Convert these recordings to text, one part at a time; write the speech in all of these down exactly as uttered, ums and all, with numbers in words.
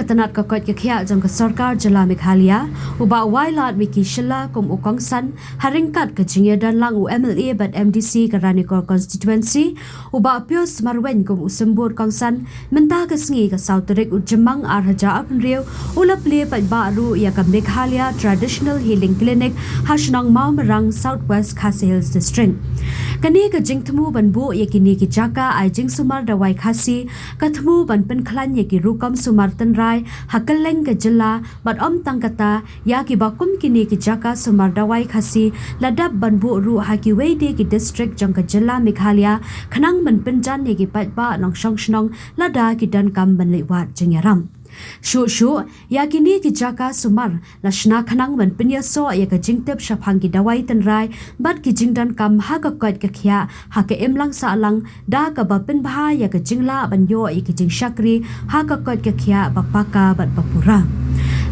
Tnat ka koit ka khiah jong ka sorkar jylla Meghalaya, u Bah Wailadmiki Shylla kum u kongsan, ha ryngkat ka jingïadonlang u M L A bad M D C ka Ranikor Constituency, u Bah Pius Marwein kum u symbud kongsan, mynta ka sngi ka saw tarik u Jymmang ar hajar arphew hynriew, u la plie paidbah ruh ïa ka Meghalaya Traditional Healing Clinic ha shnong Mawmarang, South West Khasi Hills District. Kane ka jingthmu ban buh ïa kine ki jaka ai jingsumar dawai Khasi, ka thmu ban pynkhlaiñ ïa ki rukom sumar tynrai ha kylleng ka jylla, bad ym tang kata, ïa kiba kum kine ki jaka sumar dawai Khasi la dep ban buh ruh ha kiwei de ki district jong ka jylla Meghalaya, khnang ban pynjan ïa ki paidbah nongshong shnong lada ki donkam ban leit wad jingïarap. Shuh shuh, ïa kine ki jaka sumar la shna khnang ban pynïasoh ïa ka jingtip shaphang ki dawai tynrai bad ki jingdonkam ha ka koit ka khiah ha ka imlang sahlang, da kaba pynbha ïa ka jinglah ban ïoh ïa ki jingshakri ha ka koit ka khiah ba paka bad ba pura.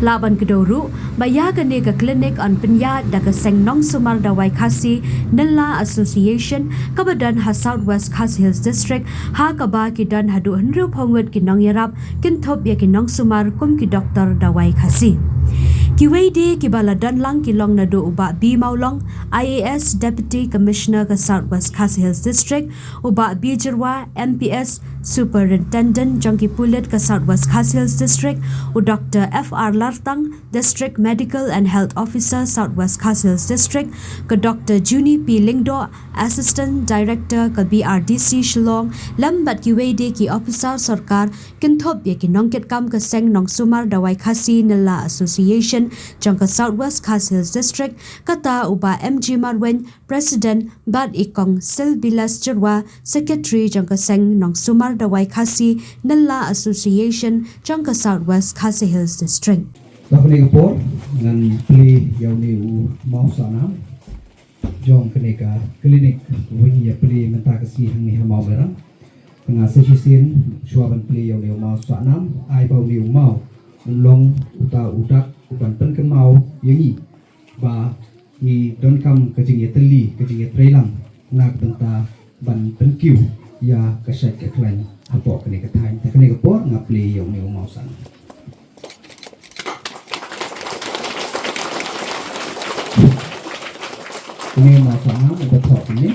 Lah ban kdew ruh ba ïa kane ka klinik yn pynïaid da ka seng nongsumar dawai Khasi Nylla Association kaba don ha South West Khasi Hills District, ha kaba ki don haduh hynriewphew ngut ki nongïarap, kynthup ïa ki nongsumar kum ki doktor dawai Khasi. Kiwei de kiba la don lang ki long naduh u Bah B Mawlong, I A S Deputy Commissioner ka South West Khasi Hills District, u Bah B Jyrwa, M P S, Superintendent jong ki pulit ka South West Khasi Hills District, u Doktor F R Lartang, District Medical and Health Officer, South West Khasi Hills District, ka Doktor Junie P Lyngdoh, Assistant Director ka B R D C Shillong, lem bad kiwei de ki ophisar sorkar, kynthup ïa ki nongkitkam ka seng nongsumar dawai Khasi Nylla Association jong ka South West Khasi Hills District, kata u Bah M G Marwein, President, bad i Kong Silbilas Jyrwa, Secretary jong ka seng nongsumar dawai Khasi Nylla Association jong ka South West Khasi Hills District. Ka kane ka por ngan plie ïa une u mawsahnam jong kane ka klinik uba ngi ïa plie mynta ka sngi hangne ha Mawmarang. Nga sa shisien shuwa ban plie ïa une u mawsahnam, ai ba une u maw un long uta u dak uban pynkynmaw ïa ngi ba ngi donkam ka jingïatylli, ka jingïatreilang na ka bynta ban pynkiew ïa ka shait ka khlaiñ hapoh kane ka thaiñ. Te kane ka por nga plie ïa une u mawsahnam. Une u mawsahnam u ba thoh kumne: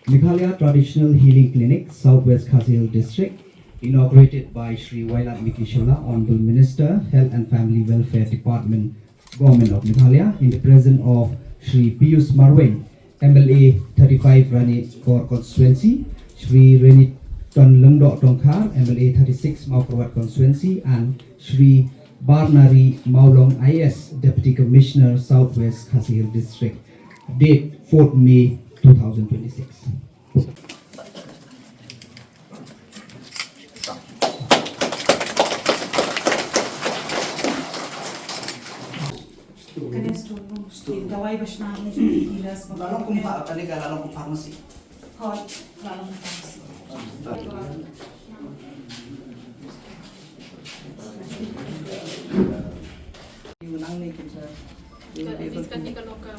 Meghalaya Traditional Healing Clinic, South West Khasi Hills District, inaugurated by Shri Wailadmiki Shylla, Honorable Minister, Health and Family Welfare Department, Government of Meghalaya, in the presence of Shri Pius Marwein, M L A thirty-five Ranikor Constituency, Shri Reniton Lyngdoh Tongkhar, M L A thirty-six Mawkyrwat Constituency, and Shri Barnari Mawlong I A S, Deputy Commissioner, South West Khasi Hills District, date fourth May two thousand twenty-six. Kane stone, no? Stone. Dawai ba shna ne, healers ba. La long kum pha-, kane ka la long kum pharmacy. Hoi, la long kum pharmacy. Yu nang ne kin sa. Ka, at least kane ka long ka,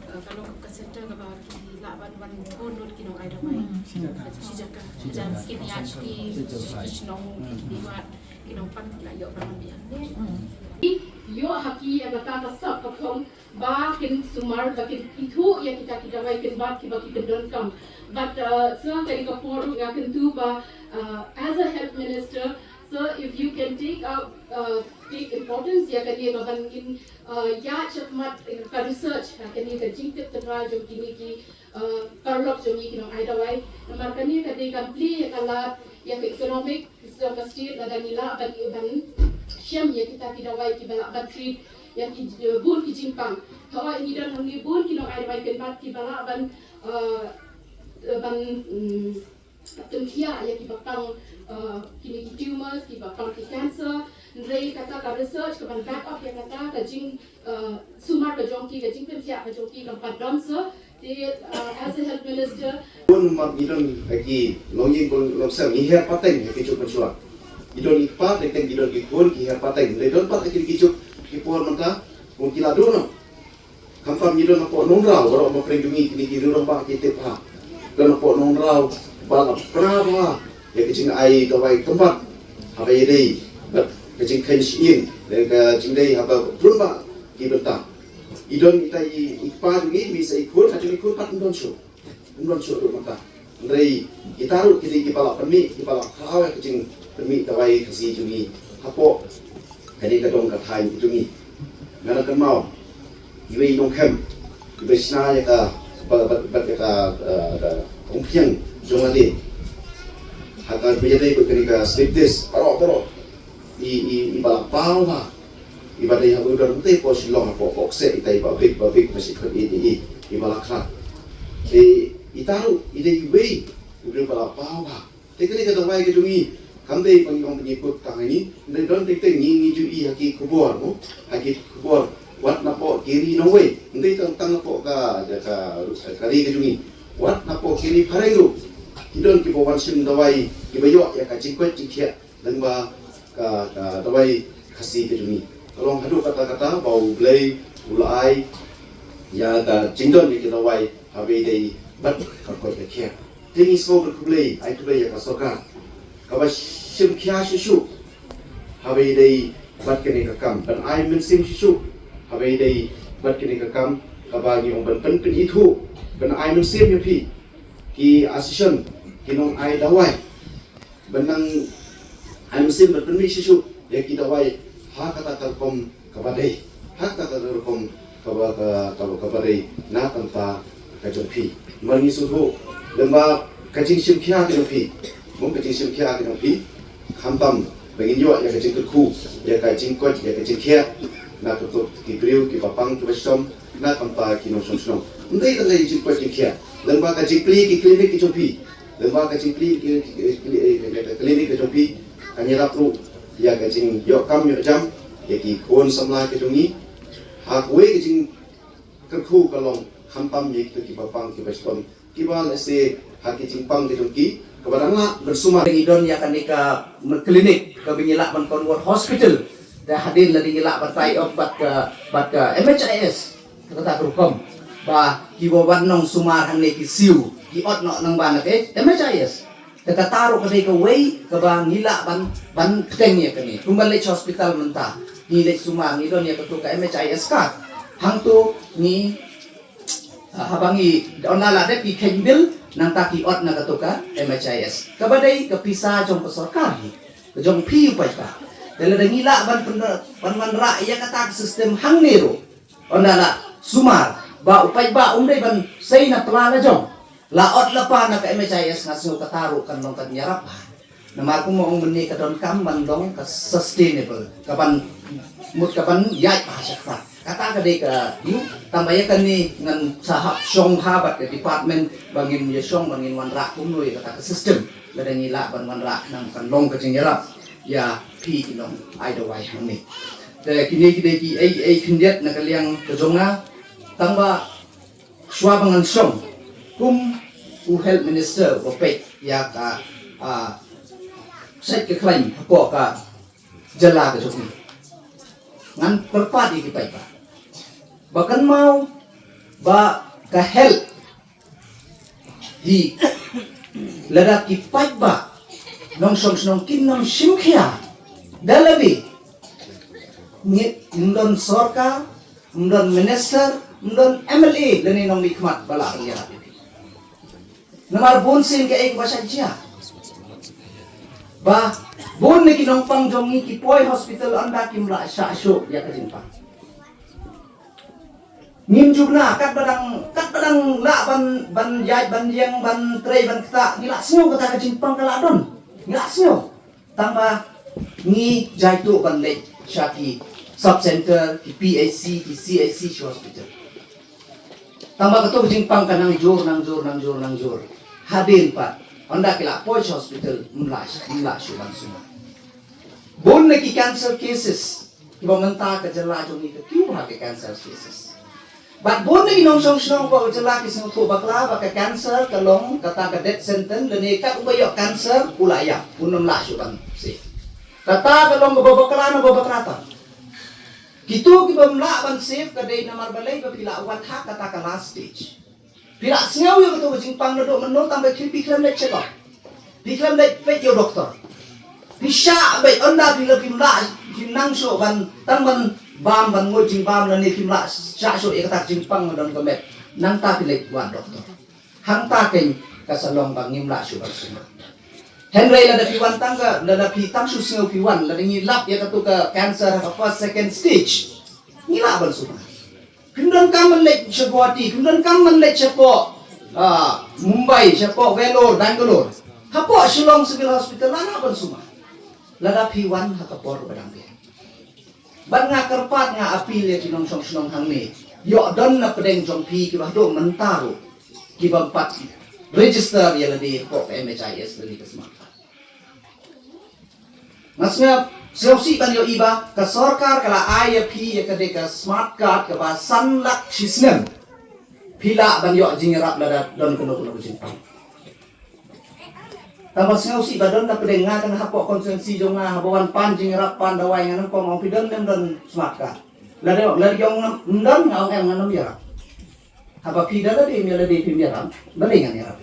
uh, ka long ka center kaba ki lah ban, ban bun lut ki nong ai dawai. Hmm. Shi jaka. Shi jaka. Ki ïa ki, ki shnong, ki wad, ki nongpang ki la ïoh ban biang ne. Hmm. Ïoh ha ki ïa kata ka sap ka phong ba kin sumar, ba kin ithuh ïa kita ki dawai kin bat kiba ki pyndonkam. But, uh, sir, kane ka por nga kyntu ba, uh, as a health minister, sir, if you can take up, uh, take importance ïa kane ba ban kin, uh, ïa shakhmat, uh, ka research, uh, kane ka jingtip tynrai jong kine ki, uh, paralok jong ngi ki nong ai dawai. Namar kane ka dei ka plie ïa ka lad ïa ka economic jong ka state lada ngi lah ban, ban shem ïa kita ki dawai kiba lah ban treat ïa ki, uh, bun ki jingpang. Hooid ngi don hangne bun ki nong ai dawai kin bat kiba lah ban, uh, ban, mm, pynkhiah ïa kiba pang, uh, kine ki tumors, kiba pang ki cancer. Hynrei kata ka research kaban back up ïa kata ka jing, uh, sumar ka jong ki, ka jingpynkhiah ka jong ki kam pat don, sir. Te, uh, as a health minister. Bun ma ngi don ha ki longïing longser ngi her pateng ha ki juk mynshuwa. Ngi don ki kpa teng teng ngi don ki khun ngi her pateng. Hynrei don pat ha ki juk ki por mynta, kum ki la duh noh. Khamtam ngi don hapoh Nongrau, baroh ma pyrshah jong ngi kine ki rangbah ki tip bha. Don hapoh Nongrau ba la pra bha ïa ka jingai dawai kynbat haba ïadei bad Ka jingkheiñ shyieng, ka jingdei haba brun ba ki bynta. I don ita i, i kpa jong i, mi sa i khun, ha jong i khun pat ym don shuh. Ym don shuh ruh mynta. Hynrei kita ruh ki dei kiba la pynmih, kiba la khlaw ïa ka jingpynmih dawai Khasi jong i hapoh kane ka dong ka thaiñ jong i. Nga la kynmaw iwei i nongkhem iba shna ïa ka, bad, bad, bad ïa ka, eh, ka umphniang jong lade ha ka ba ïadei bad kane ka slip disc, baroh baroh i, i, iba la paw bha. Iba dei ha u don te ko Shillong, hapoh Pokse, ita iba bik, ba bik, ba shi khot i, i, i, iba la khlad. Te ita ruh i dei iwei u briew ba la paw bha. Te kane ka dawai ka jong i kam dei ba ngi ong ba ngi kut tang ha ngi. Hynrei don teng teng ngi, ngi ju i ha ki khubor mo, ha ki khubor, wat napoh ki ri nongwei, ym dei tang, tang napoh ka, ka, ka ri ka jong i, wat napoh ki ri phareng ruh ki don kiba wan shim dawai, kiba ïoh ïa ka jingkoit jingkhiah lyngba ka, ka dawai Khasi ka jong i. Ka long haduh katta katta ba U Blei u la ai ïa ka jingdon ïa ki dawai haba ïadei bad ka koit ka khiah. Te ngi sngewbha khublei, ai khublei ïa ka sorkar kaba shim khia shuh shuh haba ïadei bad kane ka kam, ban ai mynsiem shuh shuh haba ïadei bad kane ka kam, kaba ngi ong ban pyn, pynithuh, ban ai mynsiem ïa phi ki association, ki nong ai dawai, ban nang ai mynsiem ban pynmih shuh shuh ïa ki dawai ha kata ka rukom kaba dei, ha kata ka rukom kaba, ka, kaba, kaba dei na ka bynta ka jong phi. Namar ngi sngewthuh, lyngba ka jingshim khia ka jong phi, mo, ka jingshim khia ka jong phi, khamtam ba ngin ïoh ïa ka jingkyrkhu, ïa ka jingkoit, ïa ka jingkhiah na ka bynta ki briew kiba pang kiba shitom na ka bynta ki nongshong shnong. Ym dei tang ka jingkoit jingkhiah, lyngba ka jingplie ki klinik ki jong phi, lyngba ka jingplie ki, ki, ki, ki, ki klinik ki jong phi, kan ïarap ruh ïa ka jingïoh kam ïoh jam ïa ki khun samla ki jong ngi. Ha kawei ka jingkyrkhu ka long khamtam ïa kito kiba pang kiba shitom, kiba lehse ha ki jingpang ki jong ki kaba dang lah ban sumar. Ngi don ïa kane ka klinik kaba ngi lah ban convert hospital. Te hadien lada ngi lah ban tie up bad ka, bad ka M H I S, kata ka rukom ba kiba wan nong sumar hangne ki siew ki ot noh nangba na ka M H I S. Te kata ruh ka dei kawei kaba ngi lah ban, ban bteng ïa kane. Kumba leit hospital mynta, ngi leit sumar, ngi don ïa kato ka M H I S card. Hangto ngi, ah, haba ngi, ynda la dep ki kheiñ bill, nangta ki ot na kato ka M H I S. Kaba dei ka pisa jong ka sorkar hi, ka jong phi u paidbah. Te lada ngi lah ban pyn, ban wanrah ïa kata ka system hangne ruh, ynda la sumar ba u paidbah um dei ban sei na pla la jong, la ot la pan na ka M H I S, nga sngew kata ruh kan long kan ïarap bha. Namar kumba ong mynne, ka donkam ban long ka sustainable, ka ban mut ka ban ïaid bha sha khmat. Kata ka dei ka ïu, tang ba ïa kane ngan sa hap shong bha bad ka department ba ngin ïa shong, ba ngin wanrah kumno ïa kata ka system. Lada ngi lah ban wanrah, nang kan long ka jingïarap ïa phi ki nong ai dawai hangne. Te kine ki dei kiei kiei khyndiat na ka liang ka jong nga. Tang ba shuwa ba ngan shong kum u health minister ba peit ïa ka, ah, sait ka khlaiñ hapoh ka jylla ka jong ngi, ngan kyrpad ïa ki paidbah ba kynmaw ba ka health hi, lada ki paidbah nongshong shnong kim nang shim khia da lade, ngi, ym don sorkar, ym don minister, ym don M L A lane nongmihkhmat ba lah ban ïarap ïa phi. Namar bun sien kaei kaba shah jia, ba bun na ki nongpang jong ngi ki poi hospital ynda kim lah shah shuh ïa ka jingpang. Ngim ju bna, katba dang, katba dang lah ban, ban ïaid, ban ïeng, ban trei, ban ktah, ngi lah sngew kata ka jingpang ka lah don. Ngi lah sngew. Tang ba ngi jaituh ban leit sha ki sub center, ki P H C, ki C H C, ki hospital. Tang ba kato ka jingpang ka nang jur, nang jur, nang jur, nang jur. Hadien pat, ynda ki lah poi sha hospital, ym lah, ym lah shuh ban sumar. Bun na ki cancer cases kiba mynta ka jylla jong ngi ka kiew bha ki cancer cases. Bad bun na ki nongshong shnong hapoh ka jylla ki sngewthuh bakla ba ka cancer ka long kata ka death sentence, lane kat uba ïoh cancer u la ïap, un ym lah shuh ban save. Kata ka long kaba bakla, na ba bakla tam. Kito kibym lah ban save ka dei namar balei, ba phi la wan ha kata ka last stage. Phi la sngew ïa kato ka jingpang naduh mynno, tang ba phi, phi khlem leit check up. Phi khlem leit peit ïa u doktor. Phi shah beit, ynda phi la, phim lah Phim nang shuh ban tang ban bam ban nguid jingbam lane phim lah shah shuh ïa kata ka jingpang ba don ka met. Nangta phi leit wad doktor. Hangta keiñ ka sa long ba ngim lah shuh ban sumar. Hynrei lada phi wan tang ka, lada phi tang shu sngew phi wan, lada ngi lap ïa katu ka cancer ha ka first, second stage, ngi lah ban sumar. Phim donkam ban leit sha Guwahati, phim donkam ban leit shapoh, ah, Mumbai, shapoh Vellore, Bangalore. Hapoh Shillong Civil Hospital la lah ban sumar. Lada phi wan ha ka por ba dang biang. Bad nga kyrpad, nga appeal ïa ki nongshong shnong hangne. Ïoh don na pdeng jong phi kiba haduh mynta ruh kiba ym pat register ïa lade hapoh ka M H I S lane ka smart card. Nga sngap, sngewsih ban ïohi ba ka sorkar ka la ai ïa phi ïa ka dei ka smart card kaba san lak shi snem. Phi lah ban ïoh jingïarap lada don kano kano ka jingpang. Tangba sngewsih ba don na pdeng nga, tang hapoh constituency jong nga, haba wan pan jingïarap, pan dawai, ngan ong, kong, ong phi don ne ym don smart card? Lada, lada ong ym don, nga ong em, ngan ym ïarap. Haba phi da lade, ym ïa lade phim ïarap, balei ngan ïarap?